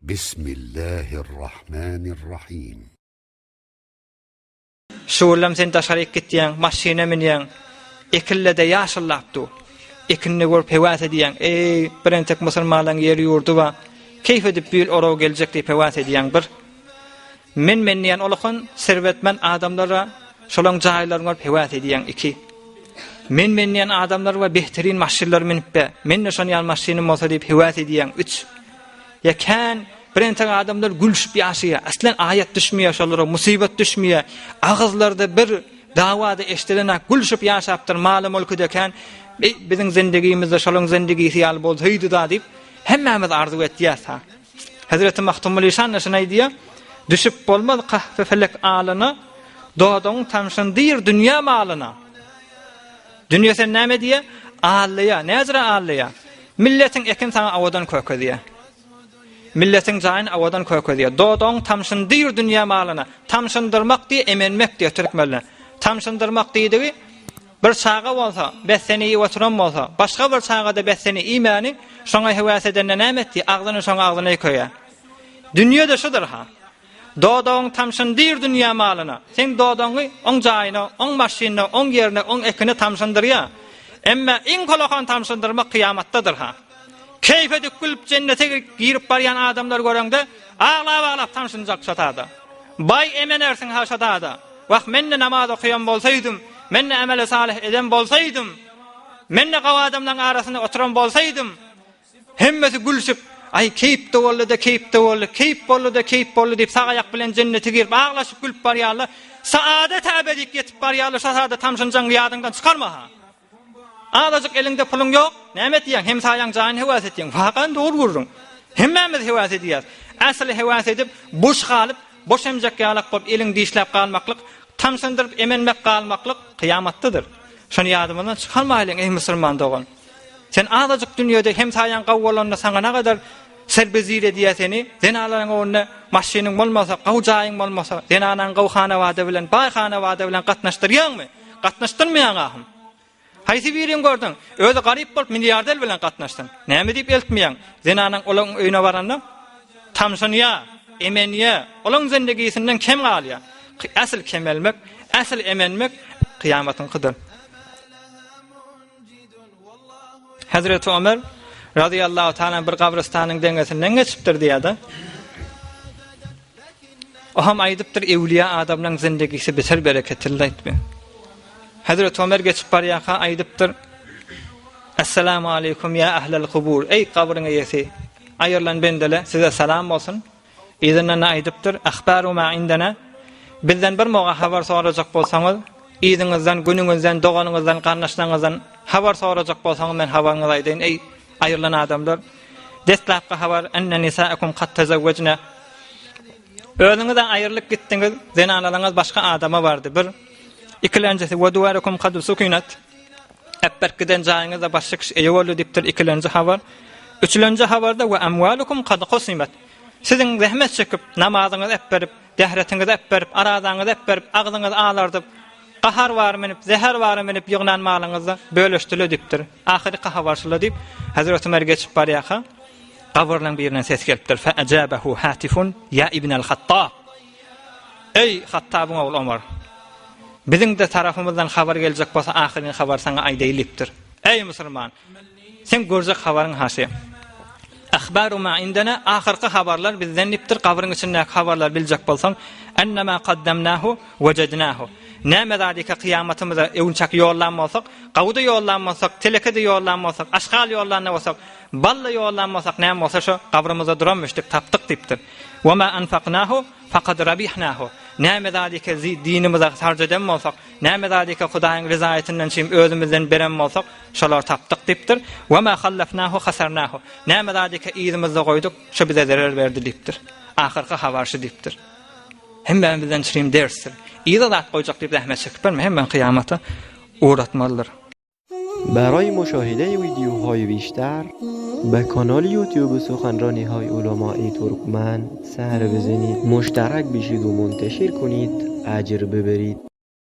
Bismillahirrahmanirrahim. Şugurlam sen daşaryk gitýäň, maşyna münýäň, ekillede ýaşyllap dur. Ekinini görüp höwäs edýäň, Eý, bir entek musulmanlaň ýeri-ýurdy bar, keýp edip bu ýyl oraw geljek diýip höwäs edýäň bir. Men-men diýen ulakan serwetmen adamlara şolaň jaýlaryny görüp höwäs edýäň iki. Men-men diýen adamlar we behterin maşynlar münüp be, men-de şon ýaly maşynym bolsa diýip höwäs edýäň üç. Ýa kän bir entek adamlar gülşüp ýaşaýar. Aslen aýat düşmeýär şolara, musybat düşmeýär. Agyzlarda bir dawa-da eşdilenak gülşüp ýaşapdyr, maly-mülki-de kän. Eý, biziň zendigimizde şolaň zendigisi ýaly bolsaýdy-da diýip, hemmämiz arzuw etýäs-ha. Hezreti Magtymguly şan-da şuny aýdýar, Düşüp bolmaz kahfe-felek alyna, Dodagyň tamşyn diýr dünýä malyna. Dünýe seni näme edýär? Aldaýar. Näzire aldaýar? Milletiň ekin saňa owadan kökezýär. Milletiň jaýyny owadan kökezýär. Dodagyň tamşyndyr dünýä malyna. Tamşyndyrmak diýe emenmek diýe türkmenler. Tamşyndyrmak diýdigi bir çaga bolsa, besseni iýip oturan bolsa, başga bir çaga-da besseni iýmäni, şoňa höwes edende näme etdi? Agzyny şoň agzyna köýär. Dünýe-de şudur-ha. Dodagyň tamşyndyr dünýä malyna. Seň dodagyňy oň jaýyna, oň maşynyna, oň ýerine, oň ekine tamşyndyrýa. Emme iň kolakan tamşyndyrmak kyýamatdadyr-ha. Keýpe dükgülip jennete girip barýan adamlary göreňde, aglap-aglap tamşynjak şo tada. Baý emenersiň-ha şo tada. Wah, men-de namaz okaýan bolsaýdym, men-de emeli salyh eden bolsaýdym, men-de gawy adamlaryň arasynda oturan bolsaýdym, Hemmesi gülşüp, Aý, keýp-de boldy-da, keýp-de boldy, keýp boldy-da, keýp boldy diýip, sag aýak bilen jennete girip, aglaşyp gülüp barýarlar. Saadet äbedik ýetip barýarlar, şo sada tamşynjaňy ýadyňdan çykarma-ha. Azajyk eliňde puluň ýok, näme etýäň, hemsaýaň jaýyny höwes etýäň. Wakan dogry gürrüň. Hemmämiz höwes edýäs. Äsli höwes edip, boş galyp, boş emjek ýalak bolup eliňi dişläp galmaklyk, tamşyndyryp emenmek galmaklyk kyýamatdadyr. Şony ýadymyzdan çykarmaýlyň, eý musulman dogan. Sen azajyk dünýede hemsaýaň gawy bolanda saňa nagadar serbezir edýä seni, zenalaryň öňünde maşynyň bolmasa, gawy jaýyň bolmasa, zenanaň gawy hanawada bilen, baý hanawada bilen gatnaşdyrýaňmy? Gatnaşdyrmaýaň ahym. Haýsy birin gördüň? Özi garyp bolup milliarder bilen gatnaşsyn. Näme diýip eltmeýäň? Zenanaň olaň öýüne baranda tamşanýa, emenýä, olaň zendigisinden kem galýa. Äsl kemelmek, äsl emenmek kyýamatyňkydyr. Hezreti Ömer razyýallahu taala bir gabrystanyň deňesinden geçipdir diýýär-de. O hem aýdypdyr, ewliýa adamlaryň zindigisi beter bereketli aýtdy. Hezreti Ömer geçip barýarka aýdypdyr, Esselamu aleýkum ýa ahlel kubur, eý gabryň eýesi, aýrylan bendele size salam bolsun. Yzyndan-da aýdypdyr, Ahbaru ma indena, Bizden bir moga habar sorajak bolsaňyz, yzyňyzdan, günüňizden, doganyňyzdan, garyndaşlaryňyzdan habar sorajak bolsaňyz, men habaryňyzy aýdaýyn, eý, aýrylan adamlar! Deslapky habar, Enne nisaakum kad tezewwejne, Özüňiz-ä aýrylyp gitdiňiz, zenanalaryňyz başga adama bardy, bir. Ikilenjisi, Ve duwarukum kad sukinat, Äpberk giden jaýyňyz-da başga kişi eýe boldy diýipdir, ikilenji habar. Üçülenji habarda we amwalukum kad kusimet. Siziň zähmet çekip, namazyňyzy äpberip, dähretiňizi äpberip, arazaňyzy äpberip, agzyňyzy alardyp, gahar bary münüp, zäher bary münüp ýygnan malyňyz-da bölüşdile diýipdir. Ahyrky habar şula diýip, Hezreti Ömer geçip barýarka, gabyrlaryň birinden ses gelipdir, Fe ejabehu hatifun ýa ibnel Hattab. Eý, Hattabyň ogly Omar! Biziň-de tarapymyzdan habar geljek bolsa, ahyryn habary saňa aýdaýly diýipdir. Eý, musulman! Seň görjek habaryň haşy. Ahbaru ma indena, ahyrky habarlar bizden diýipdir, gabryň içindäki habarlary biljek bolsaň, ennema kaddamnahu wejednahu. Näme zadyka kyýamatymyza öwünçäk ýollan bolsak, gawuda ýollan bolsak, teleke-de ýollan bolsak, aşgal ýollan-da bolsak, bal-da ýollan bolsak, näme bolsa şo gabrymyzda duranmyşdyk, tapdyk diýipdir. Wa ma anfaknahu fakad rabihnahu. Näme zadyka dinimize harç eden bolsak, näme zadyka Hudaýyň rezaýetinden çyn özümizden beren bolsak, şolary tapdyk diýipdir. Wa ma hallafnahu hasarnahu. Näme zadyka yzymyzda goýduk, şo bize zerer berdi diýipdir. Ahyrky habar şu diýipdir. Hemmämizden çyrim dersdir. Yza zat goýjak diýip zähmet çekip berme, hemmäni kyýamata ugratmalydyr. برای مشاهده ویدیوهای بیشتر به کانال یوتیوب سخنرانی های علمای ترکمن سر بزنید مشترک بشید و منتشر کنید اجر ببرید.